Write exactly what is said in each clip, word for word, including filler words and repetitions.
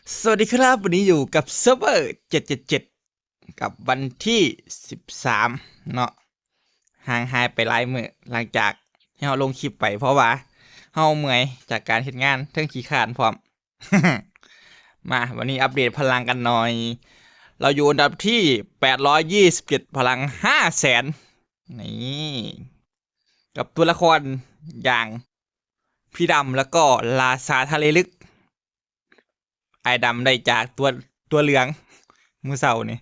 สวัสดีครับ วันนี้อยู่กับเซิร์ฟเวอร์เจ็ดเจ็ดเจ็ด กับวันที่สิบสามเนาะ ห่างหายไปหลายมื้อหลังจากที่เราลงคลิปไป เพราะว่าเราเมื่อยจากการเฮ็ดงาน เทิงขี้คร้านพร้อม มา วันนี้อัปเดตพลังกันหน่อย เราอยู่อันดับที่แปดร้อยยี่สิบเจ็ด พลังห้าแสน นี่ กับตัวละครอย่างพี่ดำแล้วก็ราชาทะเลลึก ไอ้ดำได้จากตัว ตัวเหลือง มื้อเช้านี่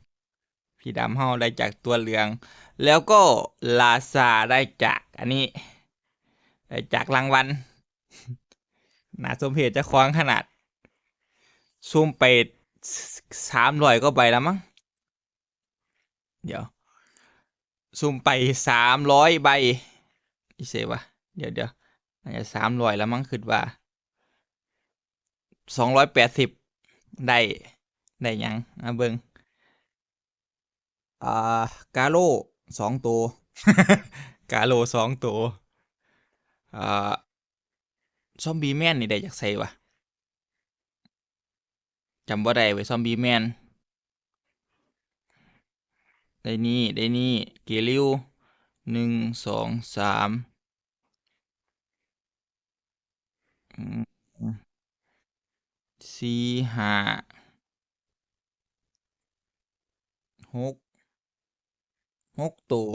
พี่ดำเฮาได้จากตัวเหลือง แล้วก็ราชาได้จากอันนี้ ได้จากรางวัล น่าสมเพชเจ้าของขนาด ซุ่มไปสามร้อยกว่าใบแล้วมั้ง เดี๋ยว ซุ่มไปสามร้อยใบ อีเซวะ เดี๋ยวเดี๋ยว น่าจะสามร้อยแล้วมั้ง คิดว่า สองร้อยแปดสิบ ได้ ได้หยัง มาเบิ่ง อ่า กาโร่สองตัว กาโร่สองตัว อ่า ซอมบี้แมนนี่ได้จากไสวะ จำบ่ได้เว้ย ซอมบี้แมน ได้นี่ ได้นี่ เกลิว หนึ่ง สอง สาม อืม สี่ ห้า หก หกตัว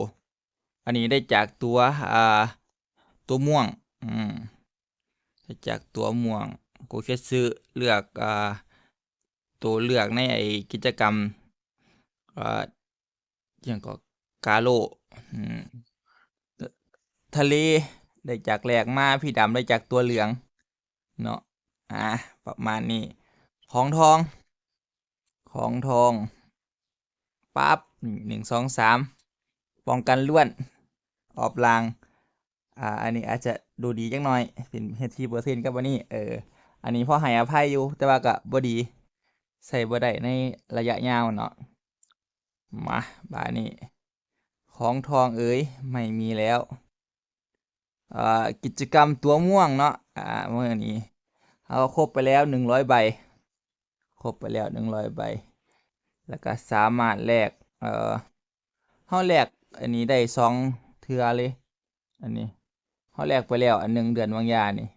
อันนี้ได้จากตัว อ่า ตัวม่วง อืม ได้จากตัวม่วง โกเคสึ เลือก อ่า ตัวเลือกในไอ้กิจกรรม อ่า อิหยังก็ กาโร่ อืม ทะเล ได้จากแรกมา พี่ดำได้จากตัวเหลือง เนาะ อ่า ประมาณนี้ ของทอง ของทอง ปั๊บ หนึ่ง สอง สาม ป้องกันล้วน ออฟลาง อ่า อันนี้อาจจะดูดีจักหน่อย เป็นเฮ็ด สี่เปอร์เซ็นต์ กับอันนี้ เออ อันนี้พอให้อภัยอยู่ แต่ว่าก็บ่ดี ใช้บ่ได้ในระยะยาวเนาะ มา บาดนี้ ของทองเอ๋ย ไม่มีแล้ว อ่า กิจกรรมตัวม่วงเนาะ อ่า มื้อนี้ เราครบไปแล้วหนึ่งร้อยใบ ครบไปแล้วหนึ่งร้อยใบ แล้วก็สามารถแลก เอ่อ เราแลกอันนี้ได้สองเทื่อเลย อันนี้ เราแลกไปแล้วอันหนึ่งเดือนวางยานี่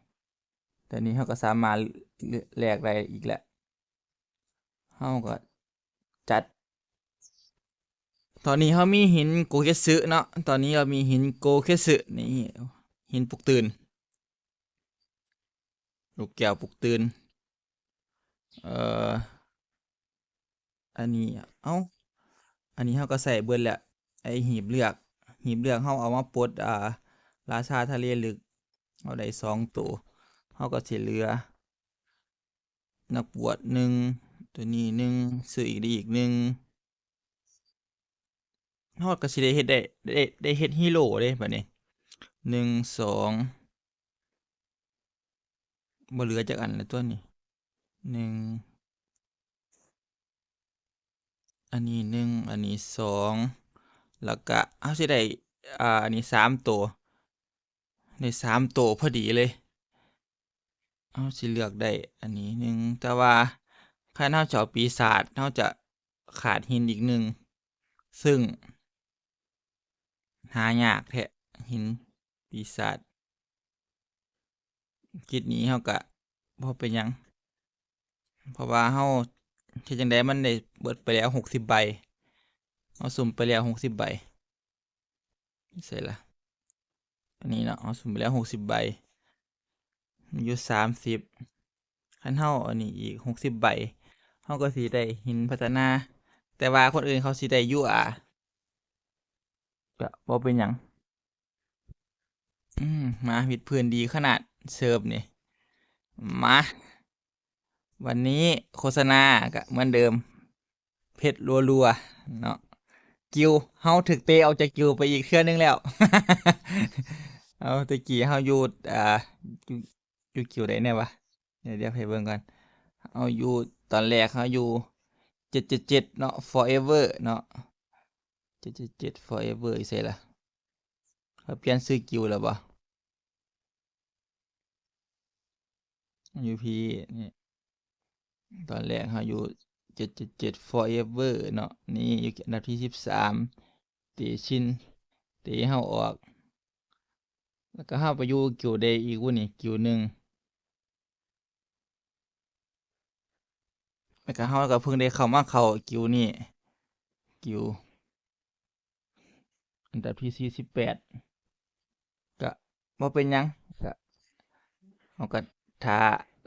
ตอนนี้เราก็สามารถแลกได้อีกแล้ว เราก็จัด ตอนนี้เรามีหินโกเคสึเนาะ ตอนนี้เรามีหินโกเคสึ นี่ หินปลุกตื่น ลูกแก้วปลุกตื่น เอ่อ อันนี้ เอ้า อันนี้เราก็ใช้เบิดแล้ว ไอ้หีบเลือก หีบเลือกเราเอามาปลด อ่า ราชาทะเลลึก เราได้สองตัว เราก็สิเหลือ นักบวชหนึ่ง ตัวนี้หนึ่ง ซื้ออีกได้อีกหนึ่ง เราก็สิได้เฮ็ดได้ ได้ ได้เฮ็ดฮีโร่เด้บัดนี้ หนึ่ง สอง บ่เหลือจักอันแล้วตัวนี้ หนึ่ง อันนี้หนึ่ง อันนี้สอง แล้วก็เราสิได้ อ่า อันนี้สามตัว ได้สามตัวพอดีเลย เราสิเลือกได้อันนี้หนึ่ง แต่ว่าคันเราจะเอาปีศาจ เราจะขาดหินอีกหนึ่ง ซึ่ง หายากแท้ หินปีศาจ กิจนี้เราก็บ่เป็นหยัง เพราะว่าเราเฮ็ดจั่งใดมันได้เบิดไปแล้วหกสิบใบ เราซุ่มไปแล้วหกสิบใบ ใส่ละ อันนี้เนาะ เราซุ่มไปแล้วหกสิบใบ มีอยู่สามสิบ คันเราอันนี้อีกหกสิบใบ เราก็สิได้หินพัฒนา แต่ว่าคนอื่นเขาสิได้ ยูอาร์ ก็บ่เป็นหยัง อืม มาวิดพื้นดีขนาด เซิร์ฟนี่ มา วันนี้โฆษณาก็เหมือนเดิม เพชรรัวๆ เนาะ กิลด์ เราถืกเตะออกจากกิลด์ไปอีกเทื่อนึงแล้ว เอา ตะกี้เราอยู่ อ่า อยู่ อยู่กิลด์ใดแน่วะ เดี๋ยว เดี๋ยวให้เบิ่งก่อน เอาอยู่ ตอนแรกเราอยู่ เจ็ดเจ็ดเจ็ด เนาะ ฟอร์เอเวอร์ เนาะ เจ็ดเจ็ดเจ็ด ฟอร์เอเวอร์ อยู่ไสล่ะ เขาเปลี่ยนชื่อกิลด์แล้วบ่ ยูพี นี่ ตอนแรกเฮาอยู่ เจ็ดเจ็ดเจ็ด Forever เนาะ นี่อยู่อันดับที่สิบสาม เตชิน เตเฮาออก แล้วก็เฮาไปอยู่กิลด์ใดอีกวะนี่ กิลด์หนึ่ง แล้วก็เฮาก็เพิ่งได้เข้ามาเข้ากิลด์นี่ กิลด์อันดับที่สี่สิบแปด ก็บ่เป็นหยัง ก็ เฮาก็ถ้า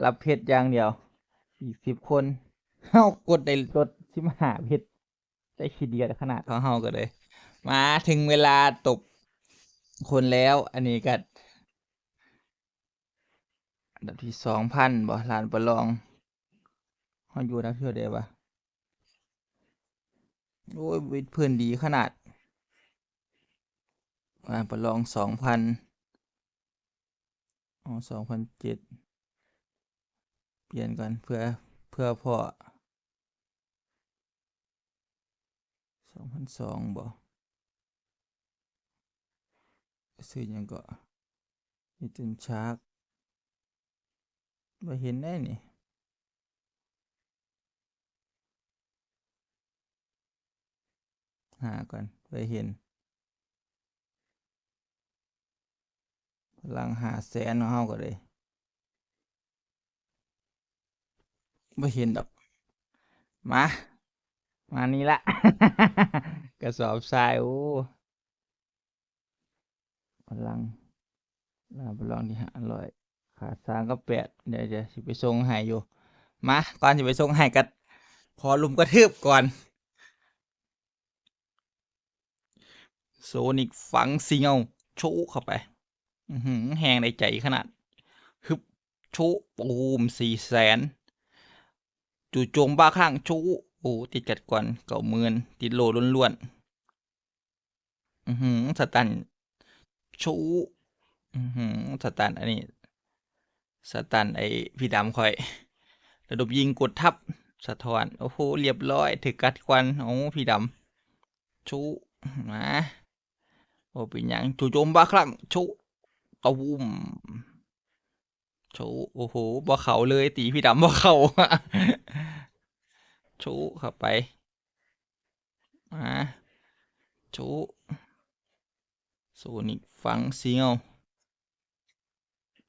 รับเพชรอย่างเดียว อีกสิบคน เฮากดได้ลดสิบห้าเพชร ได้ขี้เดียดขนาดของเฮาก็เลย มาถึงเวลาตบคนแล้ว อันนี้ก็ อันดับที่สองพันบ่ ลานประลอง เฮาอยู่อันดับที่เท่าใดวะ โอ้ย วิดพื้นดีขนาด ลานประลอง สองพัน อ๋อ สองพันเจ็ด เปลี่ยนก่อน เพื่อ เพื่อพอ สองพันสอง บ่ ซื้อหยังก็ Hidden Shark บ่เห็นได้นี่ หาก่อน บ่เห็น พลังห้าแสนของเฮาก็เลย บ่เห็นดอก มา มานี่ละ กระสอบทราย โอ้ พลัง ลานประลองที่ห้าร้อย ขาดสามกับแปด เดี๋ยว เดี๋ยวสิไปส่งให้อยู่ มา ก่อนสิไปส่งให้ก็ขอลุมกระทืบก่อน โซนิก ฝังสิงเอา โชะเข้าไป อื้อหือ แฮงได้ใจขนาด ฮึบ โชะ ปูม สี่แสน จู่โจมบ้าคลั่ง โชะ โอ้ ติดกัดก่อน เก้าหมื่น ติดโลล้วนๆ อื้อหือ สตัน โชะ อื้อหือ สตัน อันนี้ สตันไอ้พี่ดำข่อย ระดมยิงกดทับ สะท้อน โอ้โห เรียบร้อย ถือกัดควัน โอ้ พี่ดำ โชะ มา โอ้ เป็นหยัง จู่โจมบ้าคลั่ง โชะ ตูม โชะ โอ้โห บ่เข้าเลย ตีพี่ดำบ่เข้า โชะเข้าไป มา โชะ โซนิก ฝังสิงเอา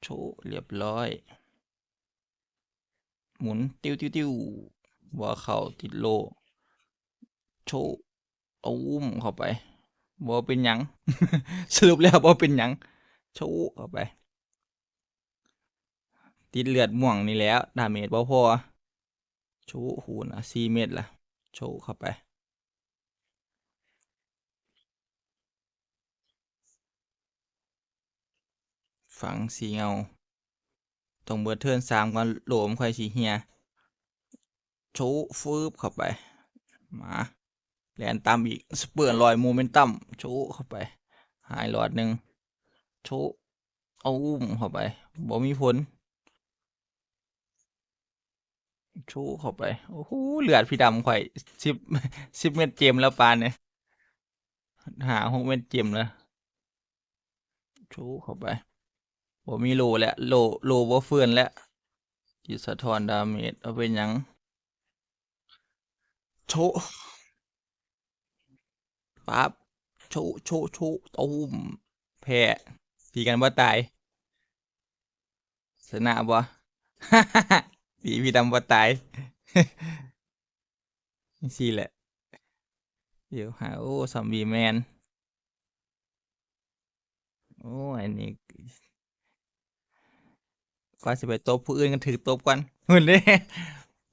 โชะ เรียบร้อย หมุน ติ้ว ติ้ว ติ้ว บ่เข้า ติดโล โชะ ตูมเข้าไป บ่เป็นหยัง สรุปแล้วบ่เป็นหยัง โชะเข้าไป ติดเลือดม่วงนี่แหล้ว ดาเมจบ่พอ โชะ โอ้โห นะ สี่เม็ดละ โชะเข้าไป ฝังสิงเอา ต้องเบิดเทิร์นสามก่อน โลมันค่อยสิเหี่ย โชะ ฟืบเข้าไป มา แล่นตามอีก สเปิร์นลอย โมเมนตัม โชะเข้าไป หายหลอดหนึ่ง โชะ ตูมเข้าไป บ่มีผล โชะเข้าไป โอ้โห เลือดพี่ดำข่อย สิบ สิบเม็ดเจมแล้วปานเนี่ย ห้าหกเม็ดเจมแล้ว โชะเข้าไป บ่มีโลแล้ว โล โลบ่เฟื่อนแล้ว จิตสะท้อนดาเมจ เอาเป็นหยัง โชะ ปั๊บ โชะ โชะ โชะ ตูม แพ้ ตีกันบ่ตาย ชนะบ่ ตีพี่ดำบ่ตาย จั่งซี้แหละ เดี๋ยวหา โอ้ ซอมบี้แมน โอ้ อันนี้ ก่อนสิไปตบผู้อื่นก็ถือตบก่อน หุ่นเด้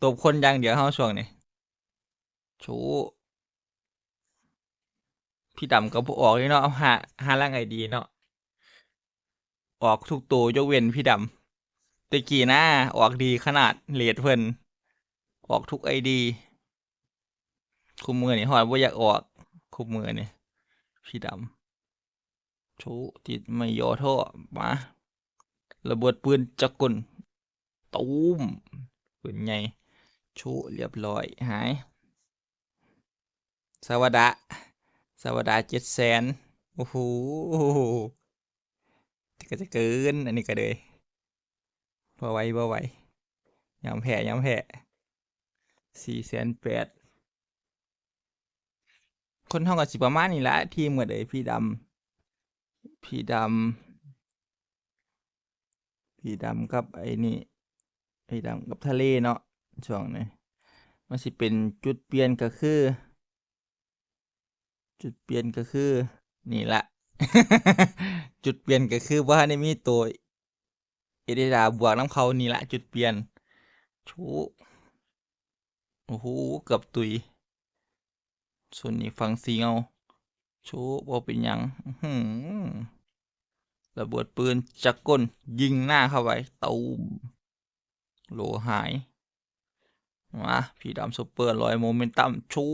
ตบคนอย่างเดียวเฮาช่วงนี้ โชะ พี่ดำก็บ่ออกเลยเนาะ หา หาหลังไอ้ดีเนาะ ออกทุกตัวยกเว้นพี่ดำ แต่กี้นะ ออกดีขนาด เรทเพิ่น ออกทุกไอดี คุมื้อนี่ฮอดบ่อยากออก คุมื้อนี่ พี่ดำ โชะ ติดไม่ย่อท้อ มา ระเบิดปืนจักรกล ตูม ปืนใหญ่ โชะ เรียบร้อย หาย สวัสดะ สวัสดะ เจ็ดแสน โอ้โห ก็จะเกิน อันนี้ก็เลย บ่ไหว บ่ไหว ยอมแพ้ ยอมแพ้ สี่แสนแปด คนเฮาก็สิประมาณนี้ละ ทีมก็ได้พี่ดำ พี่ดำ พี่ดำกับไอ้นี่ พี่ดำกับทะเลเนาะ ช่วงนี้ มันสิเป็นจุดเปลี่ยนก็คือ จุดเปลี่ยนก็คือ นี่ละ จุดเปลี่ยนก็คือบ่ทันได้มีตัว เอเดดาบวกนำเขานี่ละ จุดเปลี่ยน ชุ โอ้โห เกือบตุย ส่วนนี้ฟังเสียงเอา ชุ บ่เป็นหยัง อื้อหือ ระเบิดปืนจักรกล ยิงหน้าเข้าไป ตูม โลหาย มา พี่ดำซุปเปอร์ร้อยโมเมนตัม ชุ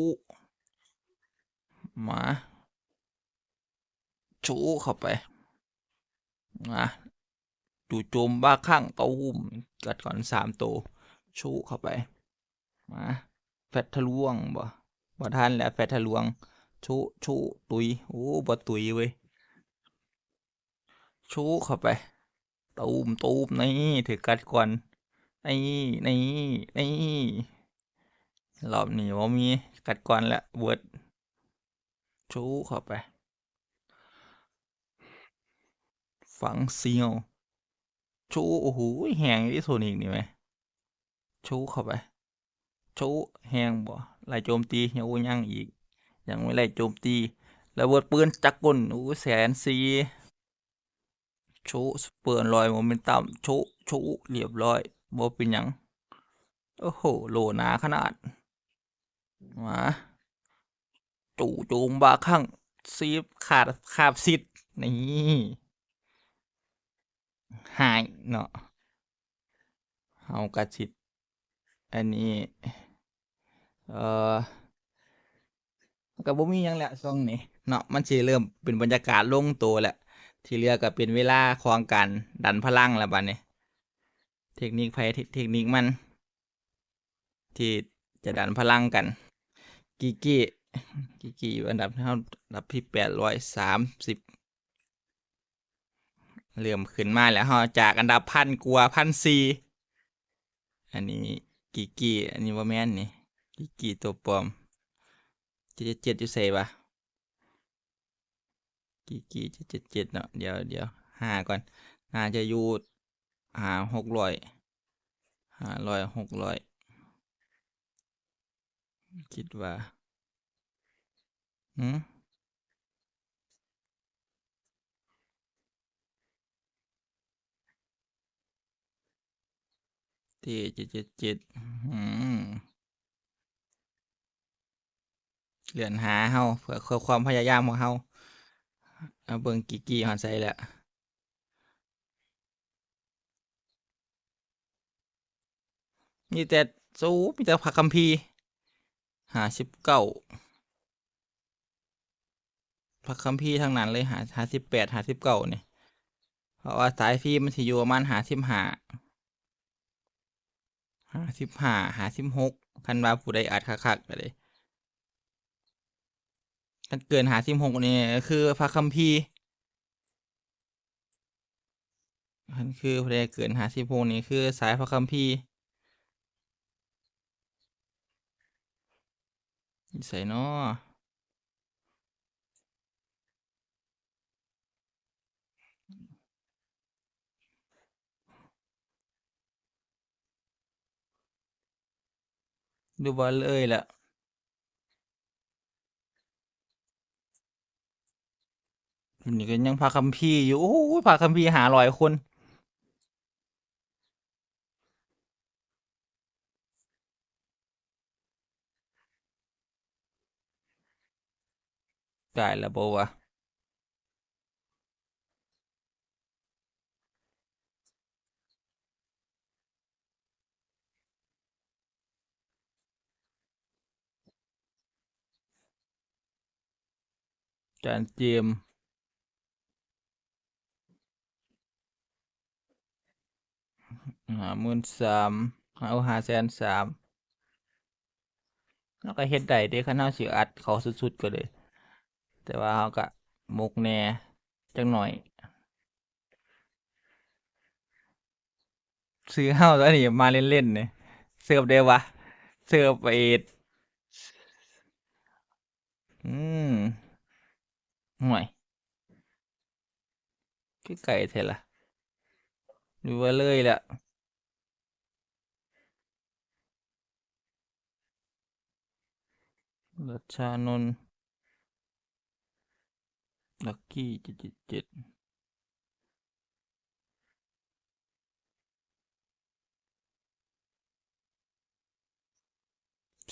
มา ชุเข้าไป มา จู่โจมบ้าคลั่ง ตูม กัดก่อนสามตัว ชุเข้าไป มา แฟตทะลวงบ่ บ่ทันแล้ว แฟตทะลวง ชุ ชุ ตุย โอ้ บ่ตุยเว้ย ชุเข้าไป ตูม ตูม นี่ ถือกัดก่อน นี่ นี่ นี่ รอบนี้บ่มีกัดก่อนแล้ว เวิร์ด ชุเข้าไป ฟังเสียง ชุ โอ้โห แฮงที่สุดอีกนี่ไหม ชุเข้าไป ชุ แฮงบ่ ไล่โจมตี ยัง โอ้ ยังอีก ยังไม่ไล่โจมตี ระเบิดปืนจักรกล โอ้ แสนสี่ ชุ ซุปเปอร์ร้อยโมเมนตัม ชุ ชุ เรียบร้อย บ่เป็นหยัง โอ้โห โลหนาขนาด มา จู่โจมบ้าคลั่ง ซีฟขาด ขาดสิทธิ์ นี่ หายเนาะ เฮากะสิ อันนี้ เอ่อ ก็บ่มีหยังแหละช่วงนี้เนาะ มันสิเริ่มเป็นบรรยากาศลงตัวแล้ว ที่เหลือก็เป็นเวลาของการดันพลังแล้วบัดนี้ เทคนิคไผ เทค เทคนิคมัน ที่จะดันพลังกัน กิกกี้ กิกกี้อยู่อันดับเท่า อันดับที่แปดร้อยสามสิบ เริ่มขึ้นมาแล้ว เฮาจากอันดับพันกว่า พันสี่ อันนี้กิกกี้ อันนี้บ่แม่นนี่ กิกกี้ตัวปลอม เจ็ดเจ็ดเจ็ด อยู่ไสวะ กิกกี้ เจ็ดเจ็ดเจ็ด เนาะ เดี๋ยว เดี๋ยว หาก่อน น่าจะอยู่ ห้า หกร้อย ห้าร้อย หกร้อย คิดว่า หืม ที่ เจ็ดเจ็ดเจ็ด อืม เลื่อนหาเฮา เพื่อ เพื่อความพยายามของเฮา เอาเบิ่งกิกกี้ฮอดไสแล้ว มีแต่ โอ้ มีแต่พระคัมภีร์ ห้าสิบเก้า พระคัมภีร์ทั้งนั้นเลย ห้า ห้าสิบแปด ห้าสิบเก้า นี่ เพราะว่าสายฟรีมันสิอยู่ประมาณ ห้าสิบห้า ห้าสิบห้า ห้าสิบหก คันว่าผู้ใดอัดคักๆ ก็ได้ คันเกิน ห้าสิบหก นี่คือพระคัมภีร์ คันคือผู้ใดเกิน ห้าสิบหก นี่คือสายพระคัมภีร์ อยู่ไสน้อ ดูบ่เลยล่ะ นี่ก็ยังพระคัมภีร์อยู่ โอ้ย พระคัมภีร์ ห้าร้อย คน ตายแล้วบ่วะ จานเจมส์ ห้าหมื่นสาม เอา ห้าแสนสาม เฮาก็เฮ็ดได้เด้ คันเฮาสิอัดเข้าสุดๆ ก็ได้ แต่ว่าเฮาก็หมกแหน่จักหน่อย ซื้อเฮาตัวนี้มาเล่นๆ นี่ เซิร์ฟใดวะ เติบเอด อืม ห่วย คือไกลแท้ล่ะ หรือว่าเลยละ รัชชานนท์ ลักกี้ เจ็ดเจ็ดเจ็ด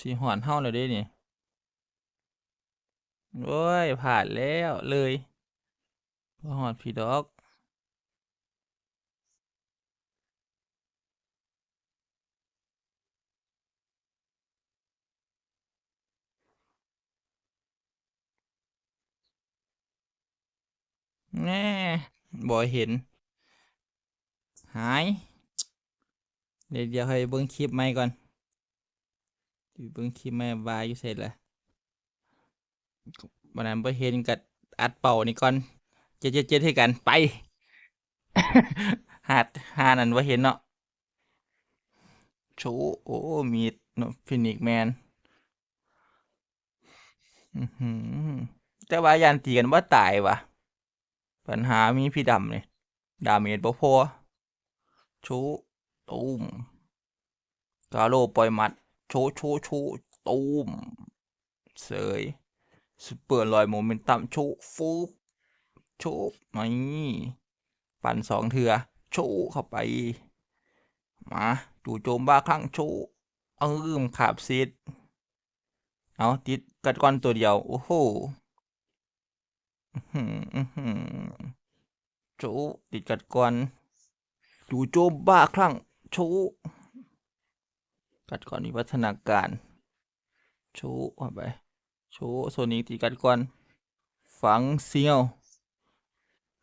สิฮอดเฮาแล้วเด้นี่ โอ้ย พลาดแล้ว เลย บ่ฮอดพี้ดอก แหน่ บ่เห็น หาย เดี๋ยว เดี๋ยวให้เบิ่งคลิปใหม่ก่อน เบิ่งคลิปใหม่ว่าอยู่ไสล่ะ วันนั้นบ่เห็นก็อัดเป่านี่ก่อน เจ็ดเจ็ดเจ็ด คือกัน ไป หา หานั่นบ่เห็นเนาะ โชว์ โอ้ มีดเนาะ Phoenix Man อื้อหือ แต่ว่าย่านตีกันบ่ตายวะ ปัญหามีพี้ดำนี่ ดาเมจบ่พอ โชว์ ตูม กาโร่ปล่อยหมัด โชว์ โชว์ โชว์ ตูม เสย ซุปเปอร์ลอยโมเมนตัม โชว์ ฟึบ โชว์ นี่ ปั่นสองเทื่อ โชว์เข้าไป มา จู่โจมบ้าคลั่ง โชว์ อืม ขาบซิด เอา ติดกัดก้อนตัวเดียว โอ้โห อื้อหือ อื้อหือ โชว์ ติดกัดก้อน จู่โจมบ้าคลั่ง โชว์ กัดก้อนวิวัฒนาการ โชว์เข้าไป โชว์ โซนิก ติดกัดก้อน ฝังเสี้ยว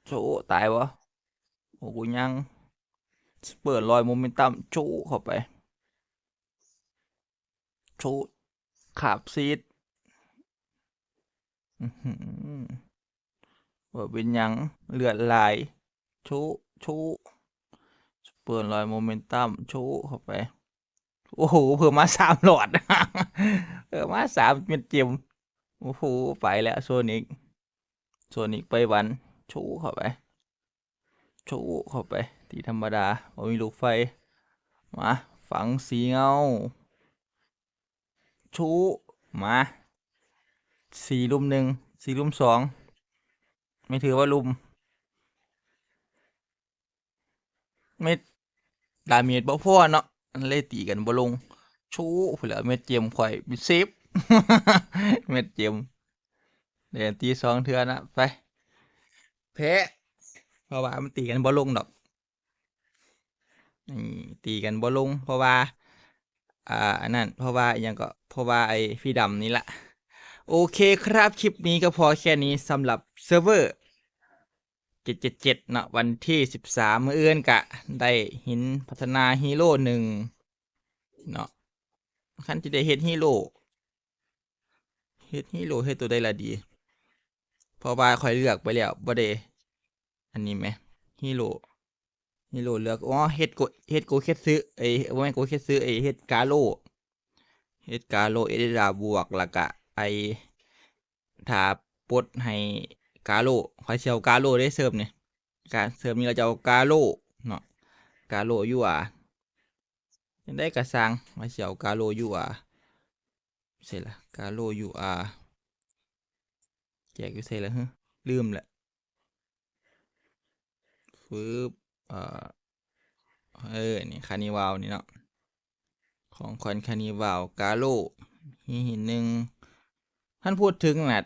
โชว์ ตายวะ โอ้ กูยัง ซุปเปอร์ลอยโมเมนตัม โชว์เข้าไป โชว์ ขาบซิด อื้อหือ บ่เป็นหยัง เลือดไหล โชว์ โชว์ ซุปเปอร์ลอยโมเมนตัม โชว์เข้าไป โอ้โห เพิ่มมาสามหลอด เพิ่มมาสามเม็ดเจม โอ้โห ไปแล้ว โซนิก โซนิกไปหวัน โชว์เข้าไป โชว์เข้าไป ตีธรรมดา บ่มีลูกไฟ มา ฝังสีเงา โชว์ มา สี่ลุมหนึ่ง สี่ลุมสอง ไม่ถือว่าลุม เม็ด ดาเมจบ่พอเนาะ มันเลยตีกันบ่ลง โชว์พู้นแหล้ว เม็ดเจมข่อยเป็นสิบ เม็ดเจม เดี๋ยวตีสองเทื่อนะ ไป แพ้ เพราะว่ามันตีกันบ่ลงดอก นี่ ตีกันบ่ลง เพราะว่า อ่า อันนั้น เพราะว่าอิหยังก็ เพราะว่าไอ้พี้ดำนี่ละ โอเคครับ คลิปนี้ก็พอแค่นี้สำหรับเซิร์ฟเวอร์ เจ็ดเจ็ดเจ็ด เนาะ วันที่สิบสาม มื้ออื่นกะได้หินพัฒนาฮีโร่หนึ่ง เนาะ คันสิได้เฮ็ดฮีโร่ เฮ็ดฮีโร่เฮ็ดตัวใดล่ะดี เพราะว่าข้อยเลือกไปแล้ว บ่ได้ อันนี้แหม ฮีโร่ ฮีโร่เลือก อ๋อ เฮ็ดโก เฮ็ดโกเคสึ เอ้ย บ่แม่นโกเคสึ เอ้ย เฮ็ดกาโร่ เฮ็ดกาโร่ เอเดดาบวก แล้วกะ ไอ้ ถ้าปลดให้กาโร่ ข้อยสิเอากาโร่เด้เซิร์ฟนี่ กา เซิร์ฟนี้ก็จะเอากาโร่เนาะ กาโร่ยูอาร์ จั่งใดก็ซ่าง ข้อยสิเอากาโร่ยูอาร์ ใส่ละ กาโร่ยูอาร์ แจกอยู่ไสล่ะ ฮะ ลืมละ ฟึบ เอ่อ เออ นี่ คานิวัลนี่เนาะ ของขวัญคานิวัล กาโร่ นี่หินหนึ่ง คันพูดถึงน่ะ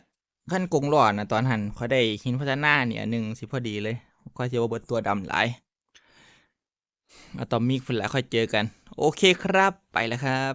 คันกงล้อน่ะ ตอนหั้นข้อยได้หินพัฒนานี่อันหนึ่งสิพอดีเลย ข้อยสิบ่เบิดตัวดำหลาย อะตอมิกพุ้นล่ะ ค่อยเจอกัน โอเคครับ ไปแล้วครับ